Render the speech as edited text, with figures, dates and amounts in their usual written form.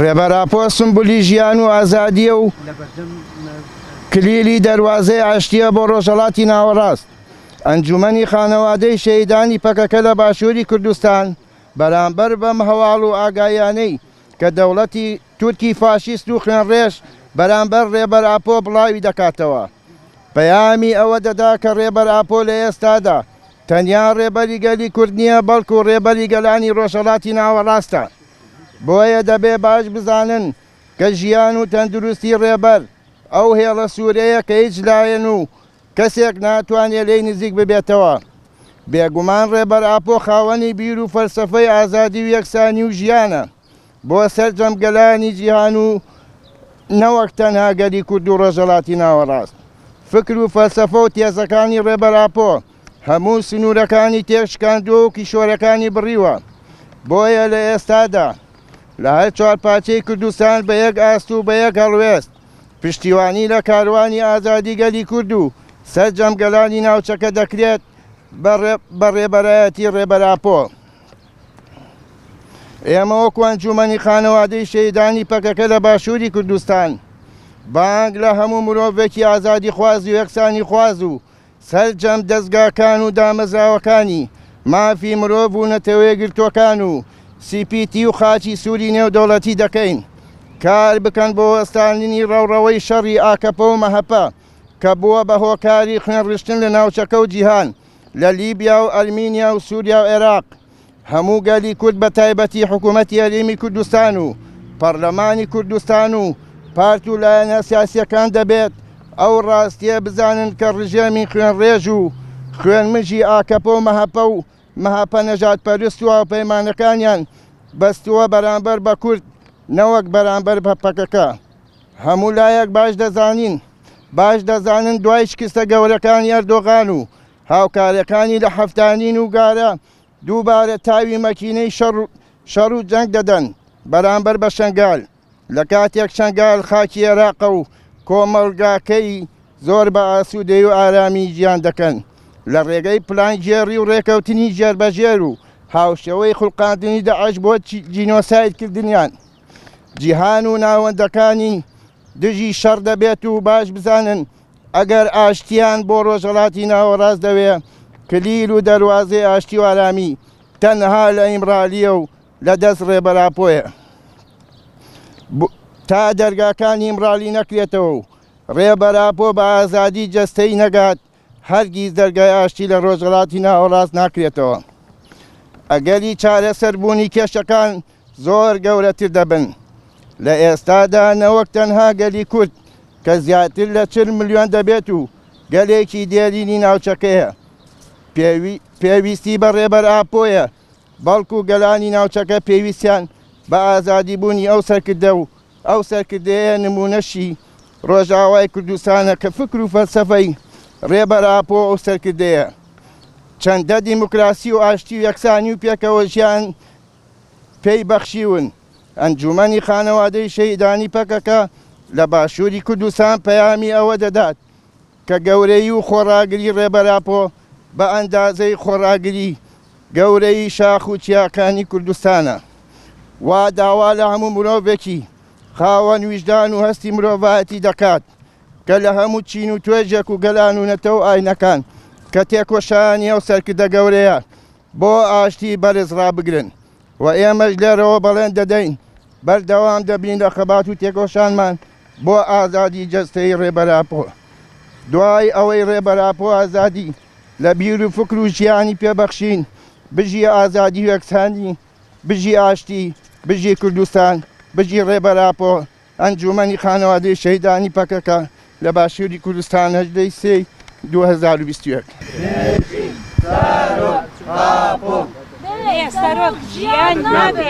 ڕێبەر ئاپۆ سمبولی ژیان و ئازادییە و کلیلی دەروازەی ئاشتییە بۆ ڕۆژهەڵاتی ناوەڕاست. ئەنجومەنی خانەوادەی شەهیدانی پەکەکە لە باشووری کوردستان بەرامبەر بەم هەواڵ و ئاگاییانەی کە دەوڵەتی تورکی فاشیست و خوێنڕێژ بەرامبەر ڕێبەر ئاپۆ بڵاوی دەکاتەوە پەیامی ئەوە دەدا کە ڕێبەر ئاپۆ لە ئێستادا تەنیا ڕێبەری گەلی کورد نییە بەڵکو ڕێبەری گەلانی ڕۆژهەڵاتی ناوەڕاستە. بۆیە دەبێ باش بزانن کە ژیان و تەندروستی ڕێبەر ئەو هێڵە سوورەیە کە هیچ لایەن و کەسێک ناتوانێ لێی نزیک ببێتەوە. بێگومان ڕێبەر ئاپۆ خاوەنی بیر و فەلسەفەی ئازادی و یەکسانی و ژیانە بۆ سەرجەم گەلانی جیهان و نەوەک تەنها گەلی کورد و ڕۆژهەڵاتی ناوەڕاست. فکر و فەلسەفە و تێزەکانی ڕێبەر ئاپۆ هەموو سنوورەکانی تێکشکاندووە و کیشوەرەکانی بڕیوە. بۆیە لە ئێستادا لە هەر چوارپارچەی کوردستان بە یەک ئاست و بە یەک هەڵوێست پشتیوانی لە کاروانی ئازادی گەلی کورد و سەرجەم گەلانی ناوچەکە دەکرێت بە ڕێبەرایەتی ڕێبەر ئاپۆ. ئێمە وەکو ئەنجومەنی خانەوادەی شەهیدانی پەکەکە لە باشووری کوردستان بانگ لە هەموو مرۆڤێکی ئازادیخواز و یەکسانیخواز و سەرجەم دەزگاکان و دامەزراوەکانی مافی مرۆڤ و نەتەوەیەکگرتووەکان و سی پی تی و خاچی سووری نێودەوڵەتی دەکەین کار بکەن بۆ وەستاندنی ڕەوڕەوەی شەڕی ئاکەپە و مەهەپە کە بووە بە هۆکاری خوێنڕشتن لە ناوچەکە و جیهان لە لیبیا و ئەرمینیا و سووریا و عێراق. هەموو گەلی کورد بە تایبەتی حکوومەتی هەرێمی کوردستان و پەرلەمانی کوردستان و پارت و لایەنە سیاسییەکان دەبێت ئەو ڕاستییە بزانن کە ڕژێمی خوێنڕێژ و خوێنمژی ئاکەپە و مەهەپە و مەهەپە نەژادپەرست و هاوپەیمانەکانیان بەستووە بەرامبەر بە کورد نەوەک بەرامبەر بە پەکەکە. هەموو لایەک باش دەزانین باش دەزانن دوای شکستە گەورەکانی ئەردۆغان و هاوکارەکانی لە حەفتانین و گارە دووبارە تاوی مەکینەی شەڕ و جەنگ دەدەن بەرامبەر بە شەنگال، لە کاتێک شەنگال خاکی عێراقە و کۆمەڵگاکەی زۆر بە ئاسوودەی و ئارامی ژیان دەکەن لە ڕێگەی پلانگێڕی و ڕێکەوتنی ژێربەژێر و هاوشێوەی خوڵقاندنی داعش بۆ جینۆساید کردنیان جیهان و ناوەندەکانی دژی شەڕ دەبێت و باش بزانن ئەگەر ئاشتیان بۆ ڕۆژهەڵاتی ناوەڕاست دەوێ، کلیل و دەروازەی ئاشتی و ئارامی تەنها لە ئیمرالییە و لە دەست ڕێبەر ئاپۆیە. تا دەرگاکانی ئیمرالی نەکرێتەوە و ڕێبەر ئاپۆ بە ئازادی جەستەیی نەگات، هەرگیز دەرگای ئاشتی لە ڕۆژهەڵاتی ناوەڕاست ناکرێتەوە. ئەگەری چارەسەربوونی کێشەکان زۆر گەورەتر دەبن. لە ئێستادا نەوەک تەنها گەلی کورد کە زیاتر لە 40 ملیۆن دەبێت و گەلێکی دێرینی ناوچەکەیە پێویستی بە ڕێبەر ئاپۆیە، بەڵکو گەلانی ناوچەکە پێویستیان بە ئازادی بوونی ئەو سەرکردە و ئەو سەرکردەیە نموونەشی ڕۆژئاوای کوردستانە کە فکر و فەلسەفەی ڕێبەر ئاپۆ ئەو سەرکردەیە چەندە دیموکراسی و ئاشتی و یەکسانی و پێکەوە ژیان پێی بەخشیون. ئەنجوومەنی خانەوادەی شەهیدانی پەکەکە لە باشووری کوردستان پەیامی ئەوە دەدات کە گەورەیی و خۆڕاگری ڕێبەر ئاپۆ بە ئەندازەی خۆڕاگری گەورەیی شاخ و چیاکانی کوردستانە. وا داوا لە هەموو مرۆڤێکی خاوەن ویژدان و هەستی مرۆڤایەتی دەکات کە لە هەموو چین و توێژێک و گەلان و نەتەوە و ئاینەکان کە تێکۆشانی ئەو سەرکردە گەورەیە بۆ ئاشتی بەرز ڕابگرن و ئێمەش لێرەوە بەڵێن دەدەین بەردەوام دەبین لە خەبات و تێکۆشانمان بۆ ئازادی جەستەیی ڕێبەر ئاپۆ. دوای ئەوەی ڕێبەر ئاپۆ ئازادی لە بیر و فکر و ژیانی پێ بەخشین، بژی ئازادی و یەکسانی، بژی ئاشتی، بژی کوردستان، بژی ڕێبەر ئاپۆ. ئەنجوومەنی خانەوادەی شەهیدانی پەکەکە لە باشووری کوردستان 18 ی سێی 2021. بژی سەرۆک ئاپۆ. بێ سەرۆک ژیان نابێ.